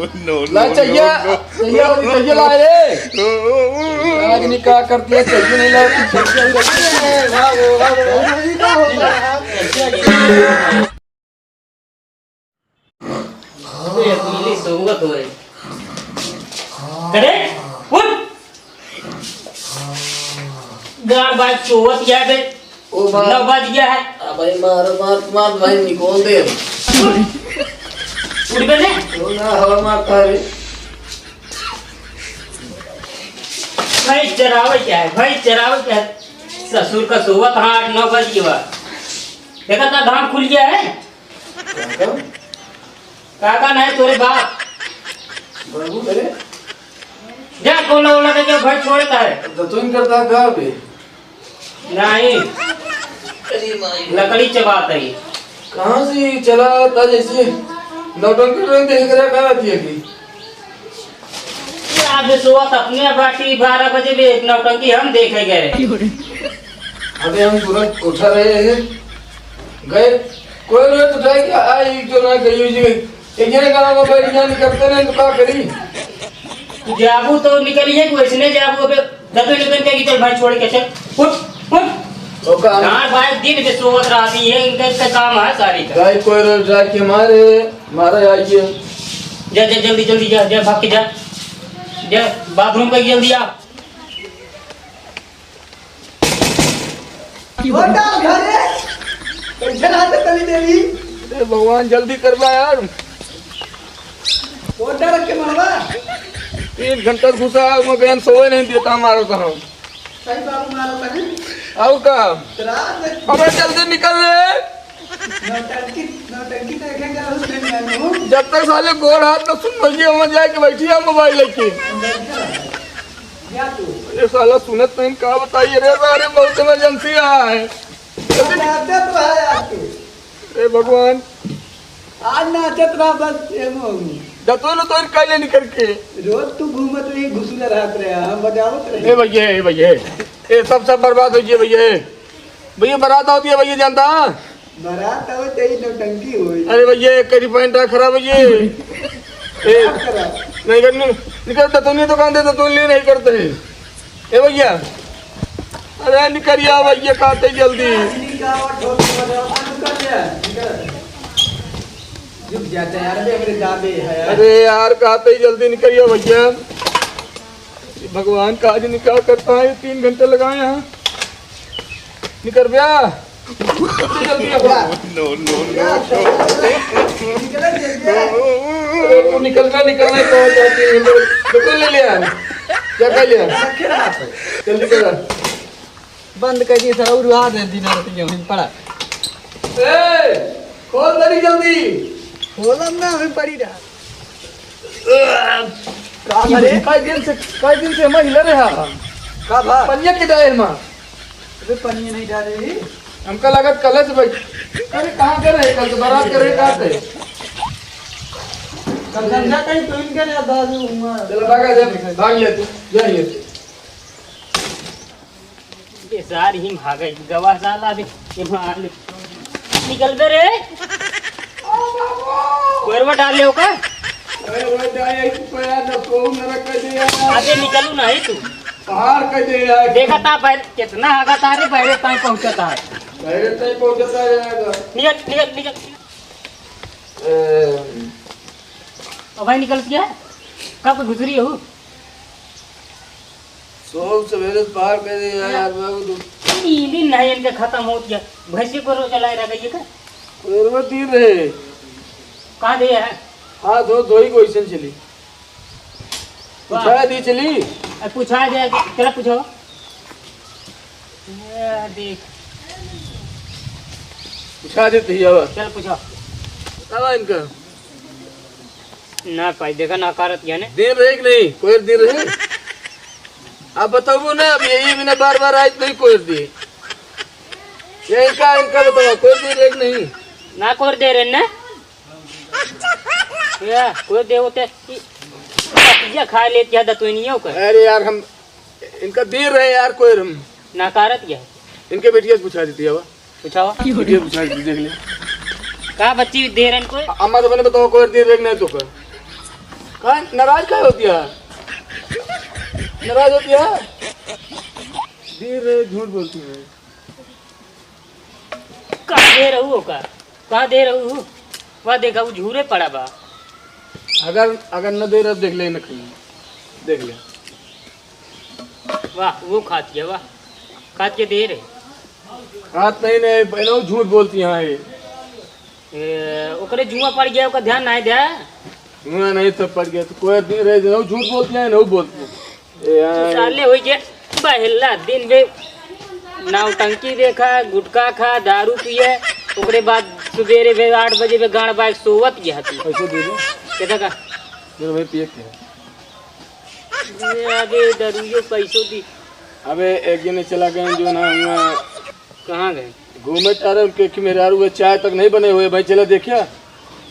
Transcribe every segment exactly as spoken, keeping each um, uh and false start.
ला चाहिए, चाहिए, चाहिए ला रे। आज नहीं कहा कर दिया, चाहिए नहीं ला। अबे, अकेले सोवत हो रे। करे, उठ। गाड़ बाज सोवत या बे। ओ मार। नौ बज गया है। आ भाई, मार, मार, मार, भाई, निकाल दे। उठ बे ने। ओ ना, हवा मारता है रे। भैंस चरावे क्या है? भैंस चरावे क्या है? ससुर का सोवत, हाँ, आठ नौ बज गया। देखा था, धान खुल गया है। काका? काका नहीं, तोरे बाप। बाबू, अरे? जा, कोला ओला के जा, भाई छोड़ता है। दतुइन करता का बे? नहीं। लकड़ी चबाता है। कहाँ से चला था जैसे नौटंकी रंग देख रहा, कहाँ थी अभी? ये आज सोवत अपने बाटी, बारह बजे भी एक नौटंकी हम देखे गए। अबे हम तुरंत उठा रहे हैं, गए, कोई रोज उठाए क्या? आई जो ना कहियो जी, एक जने गाँव में बैठ गया, निकलते नहीं तो का करी? तू जाबू तो निकलिए, कि वैसने जाबू। अबे दतुइन निकल के कि चल भाई छोड़ के चल, उठ, उठ। ओका हम गाँव भाई दिन के सोवत रहती है, इनका इतना काम है सारी का। भाई कोई रोज उठा के मारे, मारे आइए। जा, जा, जल्दी, जल्दी जा, जा, भाग के जा, जा, बाथरूम का जल्दी आ। होटल घरे कैसे रहते तनी देरी? अरे भगवान, जल्दी करबा यार। होटल के मरवा। तीन घंटा घुसा, मैं बहन सोवे नहीं देता हमारा तो हम। सही बाबू मारो तनी। और का? रात में अबे जल्दी निकल रे। नौटंकी, नौटंकी तो एक घंटा उस दिन में हूँ। जब तक साले गोड़ हाथ में सुन भैया, हम जाए के बैठी है मोबाइल लेके। बैठा है। जा तू। अरे साला सुनत नहीं, का बताइए रे, अरे बहुत इमरजेंसी है। अरे नाचत रहा यार तू। ए भगवान। आज नाचत रहा बस, ए मोहनी। दतुइन तो इनका ले निकल के। रोज तू घूमत रही, घुसुला रहत रहे, हम बजावत रहे। ए भैया, ए भैया, ए सब, सब बर्बाद हो गया भैया। भैया बारात होती है भैया, जानता? बारात आवे तो ही नौटंकी होई। अरे भैया, एक करी पैंट खराब है ये। ए, खराब। नहीं करनी, निकल दतुइन दुकान दे, दतुइन नहीं करते हैं। ए भैया, अरे निकरिया भैया, कहते जल्दी। रुक जाते यार, अबे हमरे दादे है यार। अरे यार, कहते ही जल्दी निकरिया भैया। भगवान का आज निकाह करता है, तीन घंटे लगाए हैं। निकर बे। जल्दी, जल्दी आ। No, no, no, no। अरे तू निकल बे, निकल बे, कौन सा तीन घंटे? बिल्कुल ले लिया। क्या कर लिया? जल्दी कर। बंद कर दिए सर, और आ रहे दिन रात ये वहीं पड़ा। ए, खोल दरी जल्दी। खोलम ना, वहीं पड़ी रहा। का अरे? कई दिन से, कई दिन से हम हिला रहे हैं। का भा? पनिया के डायल में। अबे पनिया नहीं डाले ही। हमका लगा कल से भाई। अरे कहाँ कर रहे? कल तो बारात कर रहे, कहाँ से? कल धंधा कहीं तो इनके नहीं आता, जो हुआ। चलो भागा, जा, भाग ले तू, जा ये। ये सार ही भागे, गवा साला भी, ये मार ले। निकल बे रे। कोरवा डाल ले ओका। अरे वो जाए, एक रुपया न सोऊ, मेरा कह दे यार। आगे निकलू नहीं तू। पहाड़ कह दे यार। देखा था पैर, कितना आगा था रे, पैरे ताई पहुंचा था। पैरे ताई पहुंचा था यार। निकल, निकल, निकल। ए। अब भाई निकल गया। कब घुसरी हो? सोऊ सवेरे से पहाड़ कह दे यार, या। यार, बाबू तू। नीली नहीं इनके खत्म होत गया। भैंसी को रोज लाए रह गई है का? कोरवा दिन रहे। कहाँ दे है? हाथ धो, धोई को ऐसे चली। वाह। पूछा दी चली। अब पूछा दे, चला पूछो। ये देख। पूछा देते ही अब। चल पूछो। बतावा इनका। ना पाई, देखा ना कारत गया ने। दिन रहे कि नहीं? कोई दिन रहे? आप बताओ ना, अब यही बिना बार बार आए तो ही कोई दिन। ये इनका, इनका बताओ, कोई दिन रहे कि नहीं? ना कोर दे रहे ना। या, कोर दे होते। ये खा लेती है दतुनियों का। अरे यार, हम इनका देर रहे यार, कोई हम। नकारत क्या? इनके बेटिया से पूछा देती है, पूछावा। बेटिया पूछा देती, देख ले। का बच्ची देर है इनको? अम्मा तो मैंने बताओ, कोई देर रहे कि नहीं तो का? का नाराज का होती है? नाराज होती है? दे रहे, झूठ बोलती है। का दे रहू हो का? का दे रहू हो? वाह, देखा, वो झूरे पड़ा बा। अगर, अगर न दे रहे, देख ले, न खाई, देख ले। वाह, वो खात गया, वाह, खात के दे रहे। खात नहीं, नहीं, पहले वो झूठ बोलती है ये। ए, ओकरे जुआ पड़ गया, ओकर ध्यान नहीं दे। जुआ नहीं तो पड़ गया, तो कोई दे रहे, न झूठ बोलती है, न बोलती है। ए, यार। साले होई के बहेला दिन बे नौटंकी देखा, गुटखा खा, दारू पिए, ओकरे बाद सुबेरे बे आठ बजे बे गाड़ बाइक सोवत गया थी। पैसे दे दो। केतना का? मेरे भाई पिए के है। ये अबे दारूयो पैसो दी। अबे एक जने चला गए जो ना हुआ। कहाँ गए? घूमे तारे उनके कि मेहरारू हुए चाय तक नहीं बने हुए भाई, चला देखिया।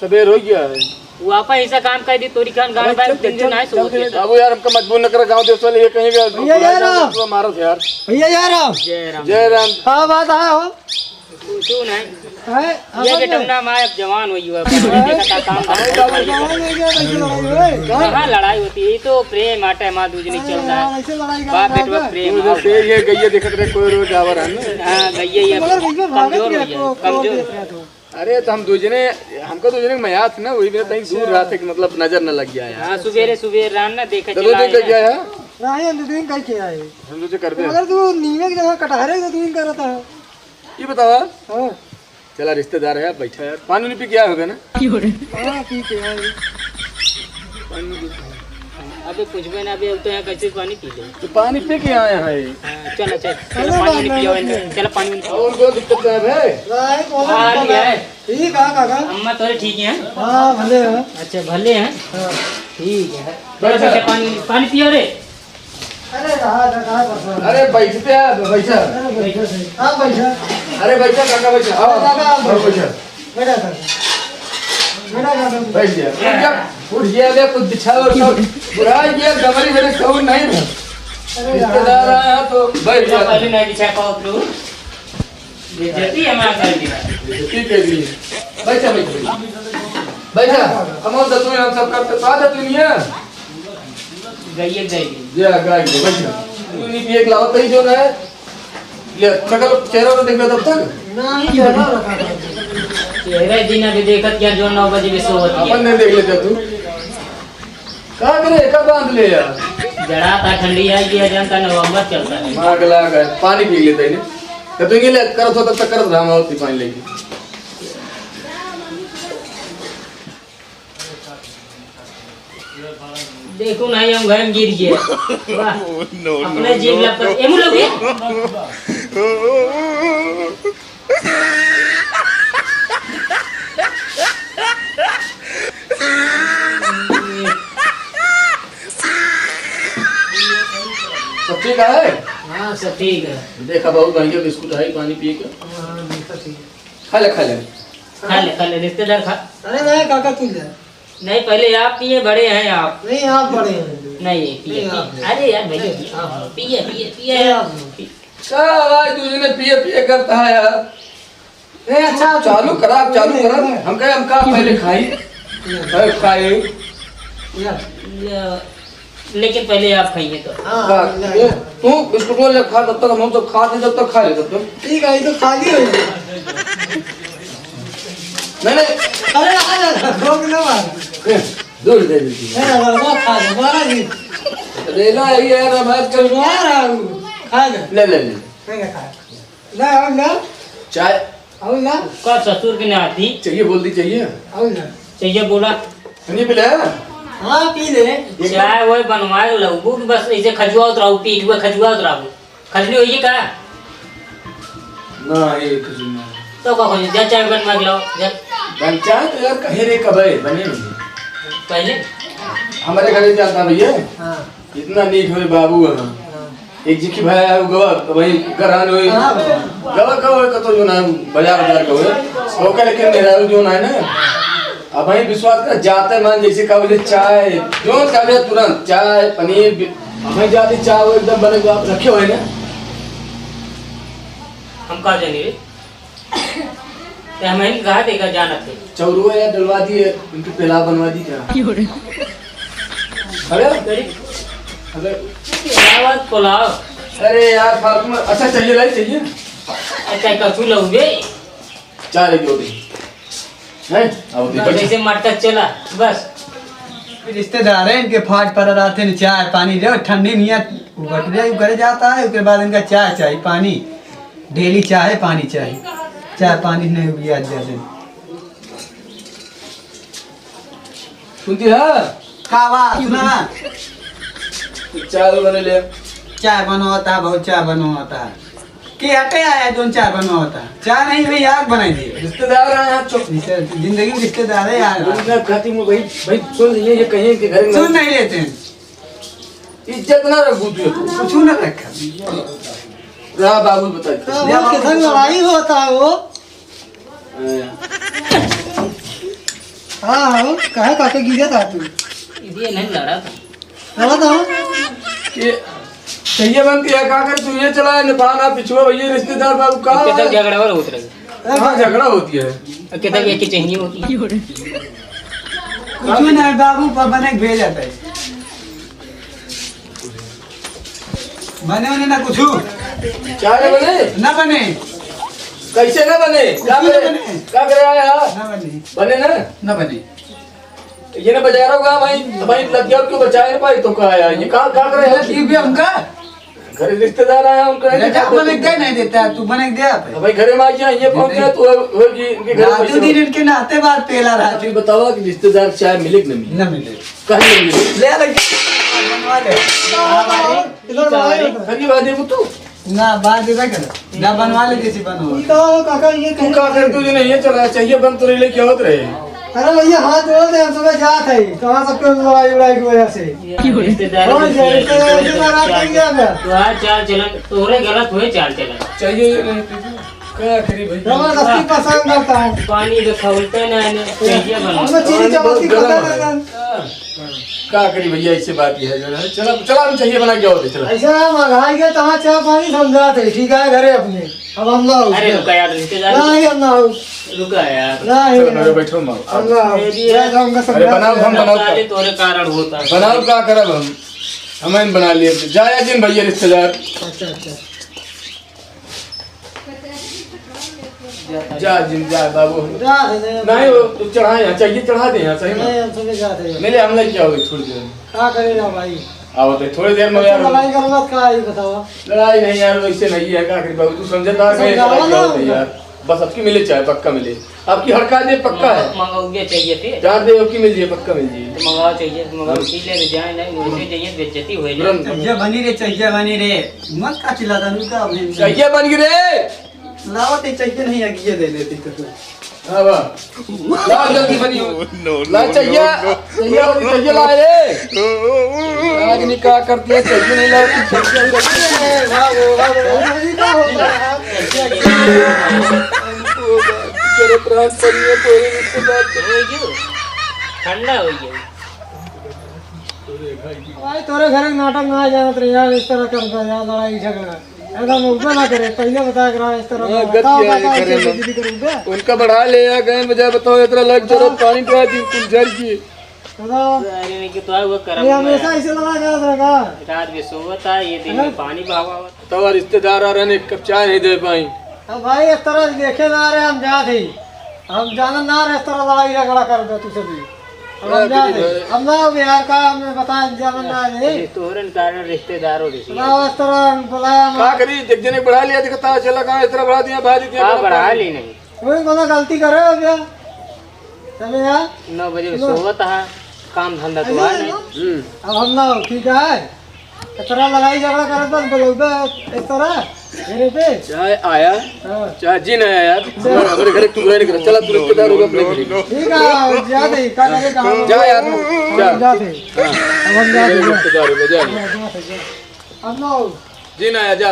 सबेर हो गया है। वो आपा ऐसा काम कर दी, तोरी खान गान अरे बाइक चल, दिन दिन चल, आए चल, सोते चल। हैं। अब यार हमका मजबूर न करा, गाँव देश वाले ये कहीं भी भैया जय राम। मारो यार। भैया जय राम। जय राम। जय राम। का बात है हो? कुछू नहीं। हैं? ये अब के टमना माँ अब जवान हुई हुआ है, देखा था काम धाम हमारे बहुत बाबू बढ़िया। जवान हो गया, कैसे लड़ाई हुई? कहाँ लड़ाई होती है? ये तो प्रेम आटे माँ दूजनी अरे चलता यार, है। ऐसे लड़ाई का बाप बात बेटवा है? प्रेम वो आओ। जैसे ये गैया देखत रहे कोई रोज आवर है ना। हाँ, गैया ये मगर बीच में भागत कमजोर हो गया, गया, को-, को कमजोर। देख रहा था। अरे तो हम दूजने, हमको दूजने में याद ना, वही में कहीं दूर अच्छा। रहा था कि मतलब नजर न लग गया है। हाँ, सुबेरे सुबेरे रान ना देखे तो चला दो दिन आए का ना। क्या है? राही हम दो दिन का क्या है? हम सोचे कर दे। मगर तू नीमे की जगह कटहरे दो दिन का रहता है। ये बतावा। हाँ। चला रिश्तेदार है, बैठा यार, पानी उनी पी के आया होगा ना? हाँ, पी के आए। पानी पी के। अबे कुछ भी ना, अभी अब तो यहाँ कैसे पानी पी ले। तो पानी पी के आए हैं। हाँ, चल, चल, चल, चलो, पानी उनी ना, पियो, ना, चल, पानी उनी पियो। और कोई दिक्कत है भाई? नहीं, कोई हाँ, दिक्कत लिया नहीं। है। ठीक है काका। अम्मा तोरे ठीक हैं? हाँ, भले हैं। अच्छा, भले हैं? हाँ। ठीक है। बैठा। अच्छा, पानी, पानी पियो रे। अरे, रहा, रहा, रहा, बस, बस। अरे, बैठते हैं, बैठा। अरे, बैठा सही। हाँ, बैठा। अरे, बैठा, काका, बैठा। आओ, अरे, काका, आप आओ, बैठो। बैठा। बैठा, काका। बैठ गया। उठ गया, उठ गया, अबे, कुछ बिछाओ, सब बुढ़ा गया, दमरी मेरे सहूर नहीं था। अरे, रहा, रिश्तेदार रहा। आया तो बैठ गया। पहले नहीं बिछा पाओ, तू। बेइज्जती हमारा कर दिया। बेइज्जती कर दी। बैठा, बैठा, बैठा। बैठा। हम और दतुई हम सब करते, तो आ दतुई नहीं है। गइये, गइये। जा, गाय के, बैठा। तू नहीं पिए के लावत ही जो ना है। ले, सकल चेहरा तो देख ले तब तक। नहीं, चेहरा रखा था। चेहरा दिन अभी देखत क्या जो नौ बजे में सोवत अपन है। नहीं देख लेते तू। का करे, का बांध ले यार? जड़ा था, ठंडी आई, ये जनता नवंबर चलता है। माग लाग है, पानी पी लेते हैं। तब तो ये ले, करत हो, तब तक करत रहा, हम और पानी लेके। देखो ना, हम घर में गिर गए। वाह। No, no, अपने जीव no, लपक, no। एमू लोग ये? सब ठीक है? हाँ, सब ठीक है। देखा, बहुत बढ़िया बिस्कुट है, पानी पी के। हाँ, हाँ, बिल्कुल ठीक है। खा ले, खा ले। खा ले, खा ले, रिश्तेदार खा। अरे नहीं, काका, तू ले। नहीं, पहले आप पिए, बड़े हैं आप। नहीं, आप बड़े हैं। नहीं, पिए, नहीं, पिए। आप ले। अरे यार, भैया, नहीं, पिए, आप ले। पिए, पिए, पिए। नहीं, आप ले। पी- क्या आवाज दूजने पिए पिए करता है यार? नहीं, अच्छा, चालू करा, चालू नहीं, करा। नहीं। हम कहे, हम का पहले खाई? नहीं। पहले खाई। नहीं। ले, लेकिन पहले आप खाइए तो। हाँ, का? हाँ, नहीं, तू, नहीं। तू बिस्कुट ले खा, तब तक हम तो खा दे, जब तक खा ले, तब तक। ठीक है, ये तो खाली हो गया। नहीं, नहीं। अरे, आ जा, रोक ना मार। ए, दूर दे दीजिए। ए, रवा खा ले, मारा जी। रेला है ये, यार, अब आज कल। मार रहा हूँ, खा ले। ले, ले, ले। नहीं, नहीं खा। ले, और ले। चाय। और ले। का ससुर के नाती? चाहिए, बोल दी, चाहिए। और ले। चाहिए, बोला। नहीं पी ले। हाँ, पी ले। चाय वो बनवाए लो, बूढ़ बस ऐसे खजुआत रहो, पीठ में खजुआत रहो। खजली होइए का? ना, ये कुछ नहीं। तो का होइए? जा चाय बनवा के लाओ, जा। बन चाय तो यार कहे रे कबे बने होंगे। पहले? हमारे घरे जाता भैया। हाँ। इतना नीक होए बाबू है। हाँ। एक जिखी भाई है, वो गवा, तो भाई गरहन होए। हाँ, हाँ। गवा, गवा, कतो जो ना, बाजार, बाजार का होए। ओकर लेकिन मेहरारू जो ना है ना, अब भाई विश्वास कर, जाते मन जैसे का बोले चाय, जो का बोले तुरंत चाय, पनीर, बि-, अब भाई जाते चाय वो एकदम बने जो आप रखे हुए ना। हम का जानी रे? ते हम ही कहा देखा जाना थे। चौरुआ या डलवा दिए, उनकी पेला बनवा दी क्या? क्यों रे? अरे, अरे, अरे। क्या बात, पुलाव? अरे यार, फालतू में, अच्छा, चाहिए, लाई, चाहिए। अच्छा, कथू लउबे? चार एक दो दिन। हैं? अब बस देखो। जैसे मटका चला, बस। रिश्तेदार है, इनके फाट पर रहते हैं, चाय पानी दे, ठंडी नियत उबट जाए, उगरे जाता है, उसके बाद इनका चाय चाहिए, पानी, डेली चाय, पानी चाहिए, चाय पानी नहीं हुई आज ज्यादा। सुनती है? का बा? सुना ना। चाय बने ले। चाय बनवाता, बहुत चाय बनवाता। के हटे आया, जोन चाय बनवाता? चाय नहीं भाई, आग बनाई दिए। रिश्तेदार आए हैं, चुप। रिश्ते-, जिंदगी में रिश्तेदार है यार। उनका खातिर में भाई, भाई सुन, ये, ये कहीं के घर में सुन नहीं लेते हैं। इज्जत ना रखू तू। कुछ ना रखा। रहा बाबू बता। तो वो किधर लड़ाई होता है वो? हाँ, हाँ, काहे काके गिरे था तू? ये नहीं लड़ा था। लड़ा था? ये चाहिए बनती है, का कर तू ये चला है, निभाना पिछुआ भैया रिश्तेदार बाबू का कितना है? झगड़ा और होत रहे। हाँ, झगड़ा होती है। कितना ये की चाहिए होती है। कुछ नहीं बाबू, ब-, बने के भेजा था। बने उन्हें ना कुछ। चाय ना बने? ना बने। कैसे ना बने? कुछ का ना करे? बने। का करे आया? ना बने। बने ना? ना बने। ये ना बजा रहा होगा भाई, भाई लग गया, क्यों बचाए भाई, तो का आया? ये का, का करे? ये भी हमका? घर रिश्तेदार आया, उनका ये क्या बने के नहीं देता है? तू बने के दे आप। भाई घरे में आ गया, ये पहुंच गया, तो वो, वो जी, इनके घर में राजू पैसे दिन इनके नाते बात पेला रहा। आप ये बताओ कि रिश्तेदार चाय मिले कि नहीं मिले? ना मिले। कहीं नहीं मिले। ले आ लगे। बनवा ले। इधर बनाओ। करीब आ देखो तू। ना, बात इधर कर। ना बनवा ले जैसे बनवा। ई का हो काका, ये तू कहीं का कर तू जी नहीं, ये चला, चाहिए बन तो नहीं लेके आवत रहे। अरे भैया, हाथ जोड़ दे, हम सुबह जात है। कहाँ सबके लड़ाई उड़ाई की वजह से? ये रिश्तेदार कौन की है? रिश्तेदार, रिश्तेदार आप नहीं गया क्या? तो आज चाल चलन, तोरे गलत हुए चाल चलन। चाहिए ये नहीं, क्या करी भाई? जबरदस्ती पसंद करता है। पानी के खौलते ना, इन्हें चाहिए बना। हम लोग चीनी पानी चपाती बहुत गरम खाता है। रहता है। का करी भैया, ऐसे बात ही है जो है। चला, चला, हम चाहिए बना के आओ, चला। ऐसा है, महंगाई के तहाँ चाय पानी समझाते, ठीक है, घरे अपने। अब हम ना अरे उठे। रुका यार, रिश्तेदार। नहीं, हम ना उठ। रुका यार। नहीं, चलो, नहीं। घरे बैठो, माँ। हम ना उठ। मेरी जा, जाऊंगा, अरे समझाते बनाओ, हम हैं। बनाओ। साले तोरे कारण होता है। बनाओ, का करब हम? हम ही बना लिए। जाया जिन भैया रिश्तेदार। अच्छा, अच्छा। जा जिन, जा बाबू। जा दे दे। नहीं, वो तो चढ़ाए यहाँ, चाहिए चढ़ा दे यहाँ, सही में। नहीं, हम सभी जाते हैं। मिले, हम लेके आओगे थोड़ी देर में। का करे ना भाई? आओ तो थोड़ी देर में अच्छा, यार। लड़ाई का मत का, ये बताओ। लड़ाई नहीं यार, वैसे नहीं है, का करी बाबू, तू समझदार है, समझाओ लड़ाई ना। क्या होती है यार? बस अबकी मिले चाय, पक्का मिले। अबकी हड़का दे, पक्का है। मंगाओगे चाहिए फिर? चार दे, अबकी मिल जाए, पक्का मिल जाए। तो मंगाओ चाहिए, तो मंगाओ, हाँ। पी ले, जाए नहीं, वैसे चाहिए, बेइज्जती हो जाए। तुरंत। चाहिए बनी रे, चाहिए बनी रे। मत का चिल्लाता, रुका अभी। चाहिए बन गई रे। लाओ, ते चाहिए नहीं, आगे ये दे देती तो। हाँ, वाह। ला, जल्दी बनी हो। No, no, ला, चाहिए, no, no। चाहिए, चाहिए, ला रे। आज नहीं, का कर दिया, चाहिए नहीं ला, चाहिए, चाहिए। वाह, वाह, वाह, वाह। तेरे प्राण सही है, तेरे रिश्तेदार। ठंडा हो गया। भाई, तोरे घर के नाटक ना जानत रहे यार, इस तरह करता यार, लड़ाई झगड़ा। एकदम उल्टा ना करे, पहले बता के रहा, इस तरह हाँ, ना। गलती बताओ, है, बताओ, करे चलो, ना। दीदी करे, उल्टा। उनका बढ़ा ले या गए बजाय बताओ, इतना लग जरूरत बताओ। पानी पिया दी, कुल झर की। बताओ। अरे, नहीं कि तो वो करम ये हमेशा में ऐसे लड़ा जात रहा का? रात में सोवत है, ये दिन में हाँ? पानी बहावा होता। तो रिश्तेदार आ रहे, एक कप चाय नहीं दे पाई। अब भाई, इस तरह देखे ना रहे, हम जात ही। हम जानत ना रहे, इस तरह लड़ाई झगड़ा कर दे तू सभी। अब हम क्या जात करी ही। भाई? हम ना बिहार का, हमें बता, जानत ना रहे। ये तोहरन कारण रिश्तेदारों के ना, इस तरह हम बुलाया हम। का करी, एक जने बढ़ा लिया, देखता चला कहाँ इस तरह बढ़ा दिया, भाई, दिया, का गलत बढ़ा बात। ली नहीं? कोई कोनो गलती करे हो क्या? चले यार। नौ बजे सुनो। सोवत है, काम धंधा तो अरे है नहीं। हम्म। अब हम ना, ठीक है? इस तरह लड़ाई झगड़ा करत बस बोलौबे इस तरह मेरे पे। चाहे आया, हाँ। चाहे जी नहीं आया, हमारे, हमारे घर तू नहीं कर, चला तू रिश्तेदार होगा अपने घर। ठीक है, जा दे, का करे, कहाँ जा यार, जा। जा दे। हाँ। अब हम जा दे। रिश्तेदार होगा, जा। हाँ, जा दे, जा। अब ना हो। जी नहीं आया, जा।